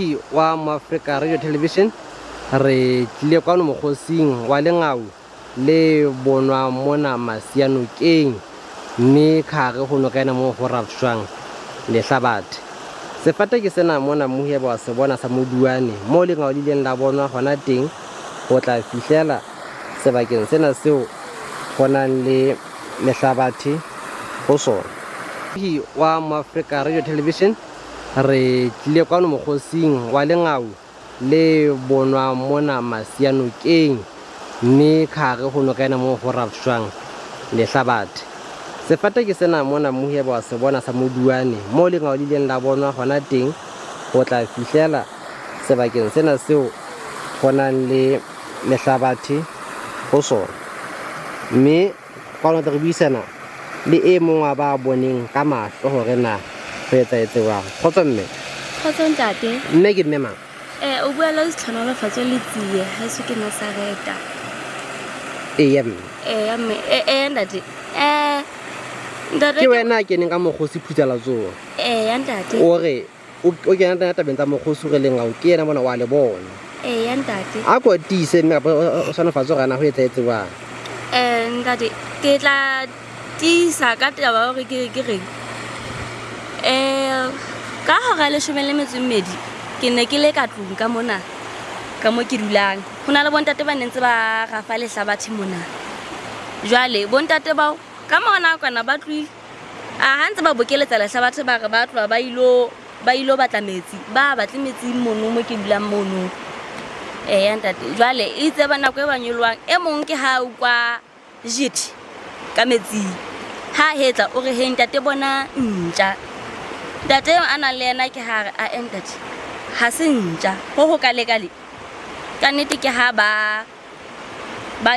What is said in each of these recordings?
Mmohi wa Moafrika Radio Television, re tlile kwano mokgosing wa Lengau le bonwa mona Masianokeng, mme ka hare ho noka ena moo ho rafshwang lehlabathe. Sefate ke sena mona mmohi wa se bona sa moduane moo lengau le ileng la bonwa hona teng ho tla fihlela sebakeng sena seo ho nang le lehlabathe ho sona. Mmohi wa Moafrika Radio Television, re tlile kwano mokgosing wa Lengau le bonwa mona Masianokeng, mme ka hare ho noka ena moo ho rafshwang lehlabathe. Sefate ke sena mona mmohi wa se bona sa moduane moo lengau le ileng la bonwa hona teng ho tla fihlela sebakeng sena seo ho nang le lehlabathe ho sona. Mme kwano tla re buisana le e mong wa ba boneng ka mahlo hore na ho etsahetse jwang. Kgotso mme. Kgotso ntate. Mme ke mme mang? O bua le Tlhonolofatso Letsie, haeso ke Nazareta. Eya mme. Eya mme, eya ntate. Ntate Ke wena a keneng ka mokgosi phutela tsoa. Eya ntate. O re o kena tena tabeng tsa mokgosi re lengau ke yena mona wa le bona. Eya ntate. A ko tiise mme kapa o tshwanafatse hore na ho etsahetse jwang. Ntate, ke tla tiisa ka taba hore ke reng. Ka hora ya 12 ke ne ke le ka tlung ka mona, ka mo ke dulang. Ho na le bontate ba ne ntse ba rafa lehlabathe mona. Jwale bontate bao ka mora nakwana ba tlohile. A ha ntse ba bokeletsa lehlabathe ba re ba tloha ba ilo batla metsi. Ba batle metsi mono mo ke dulang mono. Eya ntate. Jwale itse ba nako e ba nyolohang, e mong ke ha utlwa jethe ka metsing. Ha hetla o re he ntate bona ntja. Ntate eo a nang le yena ke ha re a ntate ha se ntja ho ho ka lekale. Ka nnete ke ha ba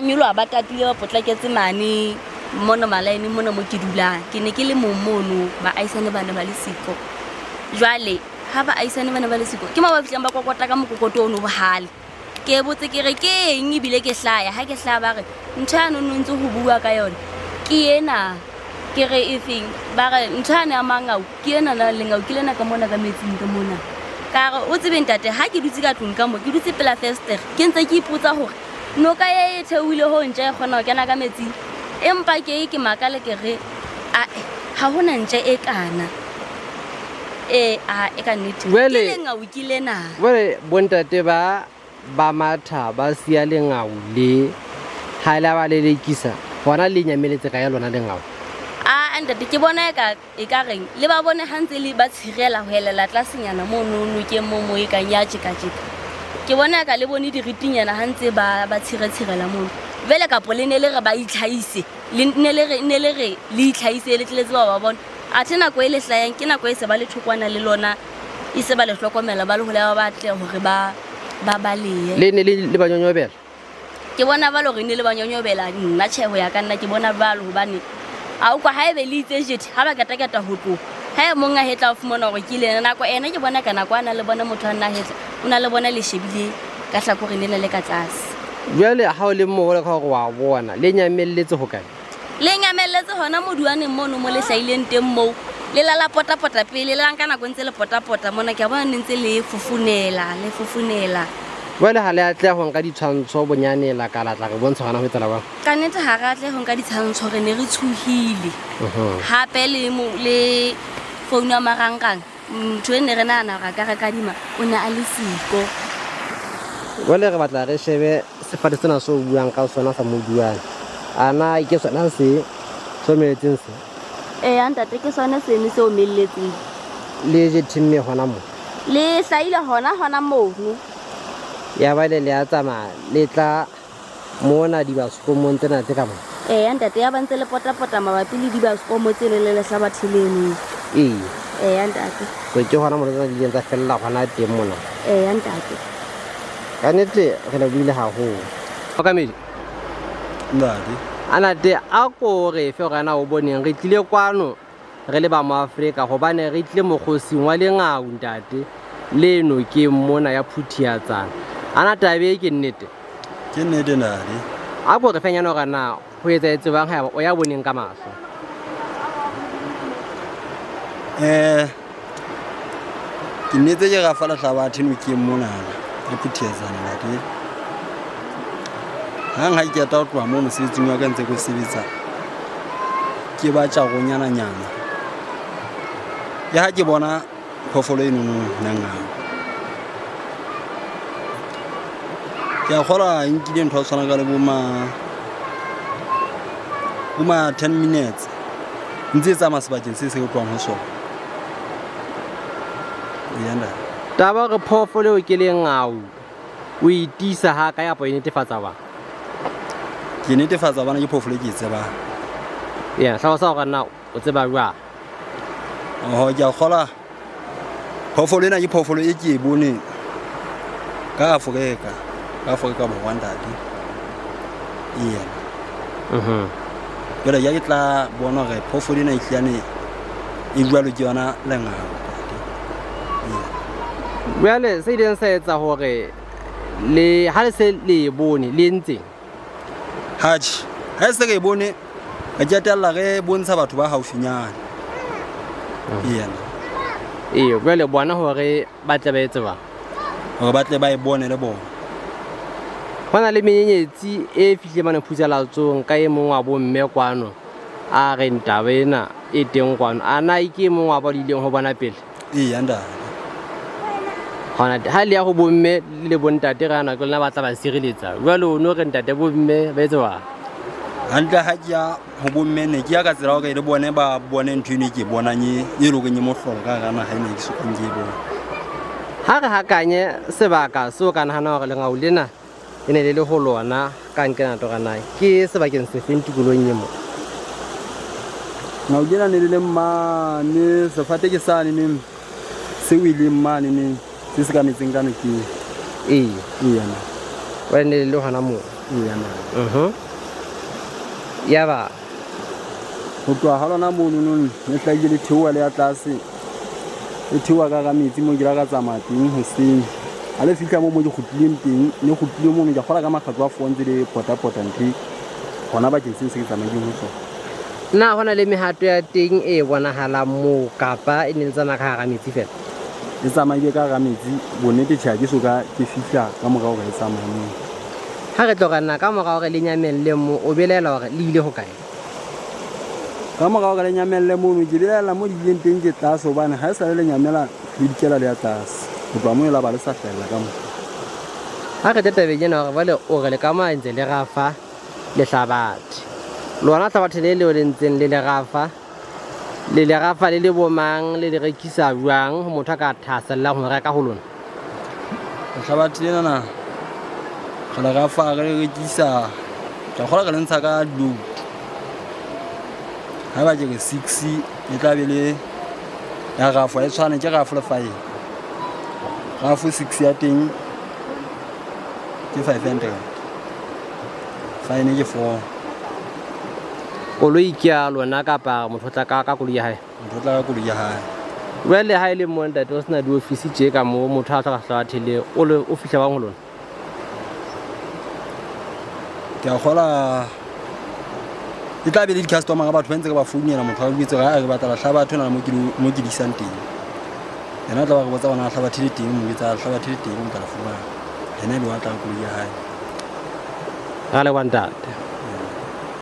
nyoloha ba tatile ba potlaketse mane mono malaene mona mo ke dulang. Ke ne ke le mong mono, baahisane ba ne ba le siko. Jwale ha baahisane ba ne ba le siko, ke mo ba fihlang ba kokota ka mokokoto ono bohale. Ke botse ke re ke eng ebile ke hlaya, ha ke hlaya ba re ntho ya no ntse ho bua ka yona ke ena. Ke re e feng? Ba re ntho yane ya mangau ke ena na lengau ke lena ka mona ka metsing ka mona. Ka re o tsebe ntate ha ke dutse ka tlung ka mo, ke dutse pela festere, ke ntse ke ipotsa hore noka e theohile ho ntja e kgona ho kena ka metsing. Empa ke ke makale ke re ae ha hona ntja e kana. A e ka nnete. Jwale Ke lengau ke lena. Jwale bontate ba matha ba siya lengau le ha le ba lelekisa hona le nyameletse ka ya lona lengau. A ntate ke bona e ka reng le ba bone ha ntse le ba tshirela ho helela tlasenyana mono nokeng mo mo e kang ya tjeka-tjeka. Ke bona ka le bone diritinyana ha ntse ba tshire-tshirela mono. Jwale kapo le ne le re ba itlhahise, le ne le re, ne le re le itlhahise le tleletse ba ba bona. Athe nako e le hlayang ke nako e se ba le thokwana le lona, e se ba le hlokomela ba le hole ba batle hore ba balehe. Le ne le ba nyonyobela? Ke bona ba le hore ne le ba nyonyobela, nna tjhe ho ya ka nna ke bona jwalo hobane a utlwa haebe le itse jethe ha ba katakata ho tloha. Ha e mong a hetla o fumana hore ke le yena, nako ena ke bona ka nako a na le bona motho a nna hetla, o na le bona le shebile ka hlakoreng lena le ka tlase. Jwale ha o le moholo ka hore wa bona, le nyamelletse hokae? Le nyamelletse hona moduaneng mono mo le hlahileng teng moo. Le la la potapota pele, le la nka nako ntse le potapota mona, ke a bona ne ntse le fofonela, le fofonela. Jwale ha le atleha ho nka ditshwantsho bonyane la ka la tla re bontsha hona ho etsahala jwang? Ka nnete ha re atleha ho nka ditshwantsho, re ne re tshohile. Hape le founu ya marangrang, motho e ne re nahana hore a ka re kadima, o ne a le siko. Jwale re batla re shebe sefate sena seo o buang ka sona sa moduane. A na ke sona se omeletseng se? Eya ntate, ke sona seno se omelletseng. Le jetheng mme hona moo? Le hlahile hona mono. Ya ba le a tsamaya, le tla mona dibaskomong tsena tse ka mona. Eya ntate, ya ba ntse le potapota mabapi le dibaskomo tse le le lehlabathe leno. Ee. Eya ntate. So ke hona mona tsena di ileng tsa fella hona teng mona. Eya ntate. Ka nnete re lebohile haholo. Mokamedi. Ntate. A ntate a ko re fe hore na o boneng, re tlile kwano re le ba mo Afrika hobane re tlile mokgosing wa lengau ntate le nokeng mona ya Phuthiatsana. A na taba e ke nnete? Ke nnete ntate. A ko re fenyana hore na ho etsahetse jwang haeba o ya boneng ka mahlo. Ke nnetse ke rafa lehlabathe nokeng monana ka Phuthiatsana ntate. Hang ha ke qeta ho tloha moo mosebetsing wa ka ntse ke o sebetsa, ke ba tjaronyananyana. Ke ha ke bona phoofolo enono ya ngau. Ke a kgolwa e nkile ntho ya tshwana ka le bo ma bo ma 10 minutes ntse e tsamaya sebakeng se se ke tlohang ho sona. Eya ntate. Taba hore phoofolo eo ke lengau o e tiisa ha kae kapa o e netefatsa jwang? Ke netefatsa hobane ke phoofolo e ke e tsebang. Eya, hlalosa hore na o tseba jwang. Oho, ke a kgolwa phoofolo ena ke phoofolo e ke e boneng ka Afrika, ka Afrika Borwa ntate. Eya. Jwale ja ke tla bona hore phoofolo ena e hliyane e jwalo ke yona lengau ntate. Eya. Jwale se ileng sa etsa hore le ha le se le e bone le entseng? Atjhe, ha e se re e bone re qetella re bontsha batho ba haufinyana. Eya. Ee, jwale bona hore ba tle ba etse jwang? Hore ba tle ba e bone le bona. Ho na le menyenyetsi e fihlileng mane Phutsalatsong ka e mong wa bomme kwano a reng taba ena e teng kwano. A na ke e mong wa ba le ileng ho bona pele? Eya ntate. Hona ha le ya ho bomme le bontate re ana ke lona ba tla ba sireletsa. Jwale o no re ntate bomme ba etse jwang? Hantle ha ke ya ho bomme ne ke ya ka tsela hore le bone ba bone ntho eno e ke e bonang e e leng horeng e mohlolo ka hara naha ena e ke sokang ke e bone. Ha re hakanye sebaka seo ka nahana hore lengau lena le ne le le ho lona ka nkena torana ke sebakeng sefeng tikolohong e mo? Lengau lena ne le le mane sefate ke sane neng se weleng mane neng se se ka metseng ka nokeng. Ee. Eya na. Jwale ne le le hona moo. Eya na. Yaba ho tloha ha lona mono nong le hlahile le theoha le ya tlase, le theoha ka hara metsi moo ke la ka tsamaya teng hoseng. Ha le fihla moo mo ke kgutlileng teng, ne kgutlile mono ke a kgola ka makgetlo a four ntse le pota-pota ntho e hona bakeng seo se ke tsamaileng ho sona. Na ho na le mehato ya teng e bonahalang moo kapa e ne le tsamaya ka hara metsi feela? E tsamaile ka hara metsi, bonnete tjhe ha ke so ka ke fihla ka mora hore e tsamaye moo. Ha re tlo re na ka mora hore le nyamelle moo, o belaela hore le ile hokae? Ka mora hore le nyamelle mono, ke belaela mo le ileng teng ke tlase hobane ha e sale le nyamela le dikela le ya tlase. Ho tloha moo e la ba le sa hlahella ka moo. Ha re tle tabeng ena hore jwale o re le ka mo ntse le rafa lehlabathe. Lona lehlabathe le leo le ntseng le le rafa, le le rafa le le bomang, le le rekisa jwang ho motho a ka thahasellang ho reka ho lona? Lehlabathe lena na re le rafa re le rekisa, ke a kgolwa re le ntsha ka load. Haeba ke re 6 e tla be le ya rafo, ha e tshwane ke rafo le fine. Rafo 6 ya teng ke 500. Fine ke 4. Koloi ke ya lona kapa motho o tla ka koloi ya hae? Motho o tla ka koloi ya hae. Jwale ha e le mo ntate o sena diofisi tje ka moo motho a hloka lehlabathe le o le o fihla bang ho lona? Ke a kgola e tla be le di-customer batho ba ntse re ba founela motho a botse hore ha re batla lehlabathe hona le mo ke mo ke di isang teng. Yena o tla ba re botsa hore na lehlabathe le teng, mo jwetsa lehlabathe le teng o tla le fumana. Yena ebe wa tla ka koloi ya hae. Ra leboha ntate.